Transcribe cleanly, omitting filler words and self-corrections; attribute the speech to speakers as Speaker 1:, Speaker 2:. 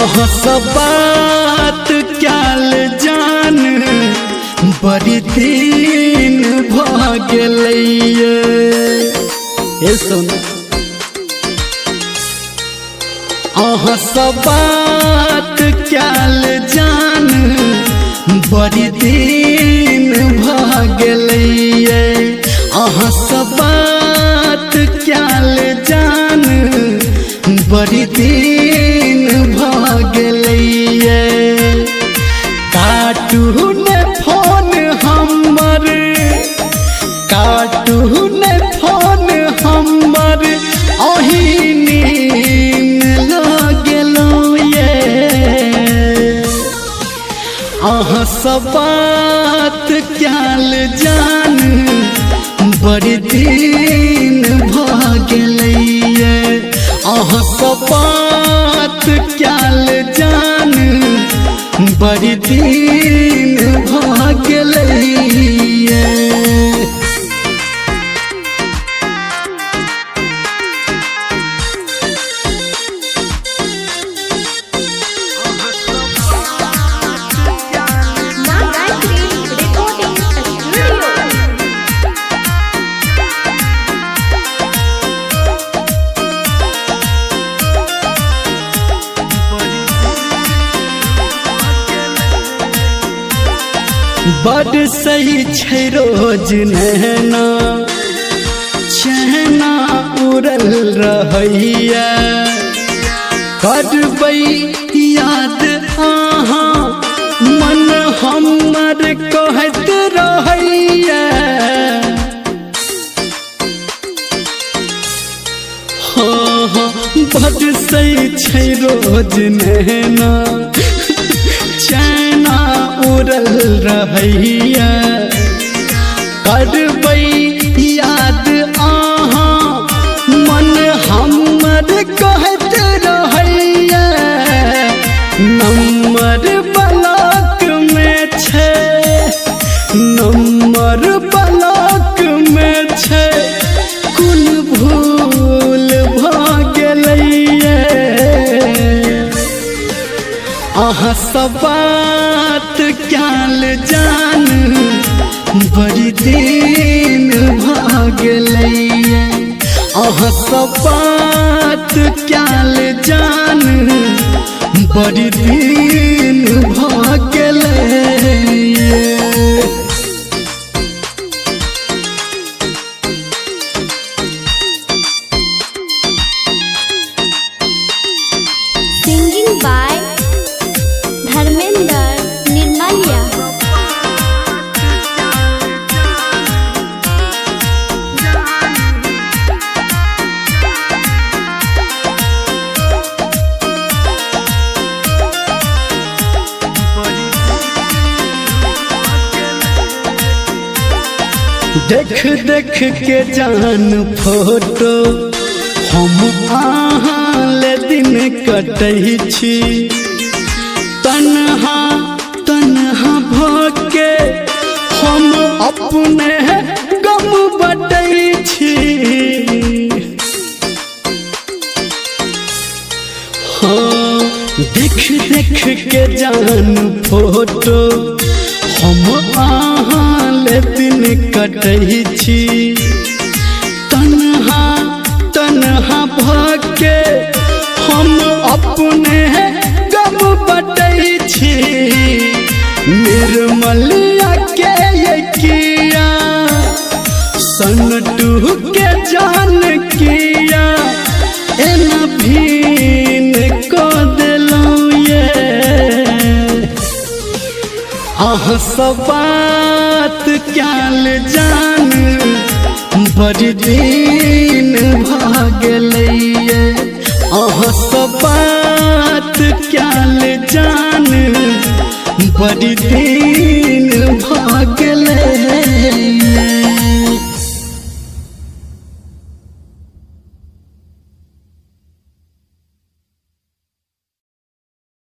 Speaker 1: अहाँ सब बात क्याल जान बड़ी दिन भ गेलैये। ए सुन, अहाँ सब बात क्याल जान बड़ी दिन भ गेलैये। अहाँ सब बात क्याल जान बड़ी दिन भ गेलैये। काटू ने फोन हमर, काटू ने फोन हमर, अही नीन लगेलौं ये। अहाँ सब बात क्याल जान बड़ी दिन भ गेलैये। अहाँ सब बात क्याल जान बड़ी दिन भ गेलैये।
Speaker 2: माँ गायत्री रिकॉर्डिंग स्टूडियो।
Speaker 1: बड सही छै रोज नैना चहना उड़ल रहैया। करबै याद अहाँ मन हमर कहैत रहैया। हो हो बड सही छै रोज नैना चैना उड़ल रहैया। करबै याद अहाँ मन हमर कहैत रहैया। नंबर ब्लॉक में छै, नंबर ब्लॉक में छै, कुल भूल भ गेलैये। अहाँ सब बात क्याल जान बड़ी दिन भ गेलैये। अहाँ सब बात क्याल जान बड़ी दिन भ गेलैये।
Speaker 2: Singing by Dharmendra Nirmaliya.
Speaker 1: देख देख के जान फोटो हम अहाँ ले दिन कटै छी। तन्हा तन्हा भ के हम अपने गम बटै छी। हाँ, देख देख के जान फोटो हम अहाँ ले दिन कटै छी। तन्हा तन्हा भ के हम अपने गम बटै छी। निर्मलिया के ये किया सनटू के जान किया एना भीन को देलौं ये। अहाँ सब बात क्याल जान बड़ी दिन भ गेलैये। अहाँ सब बात क्याल जान बड़ी दिन भ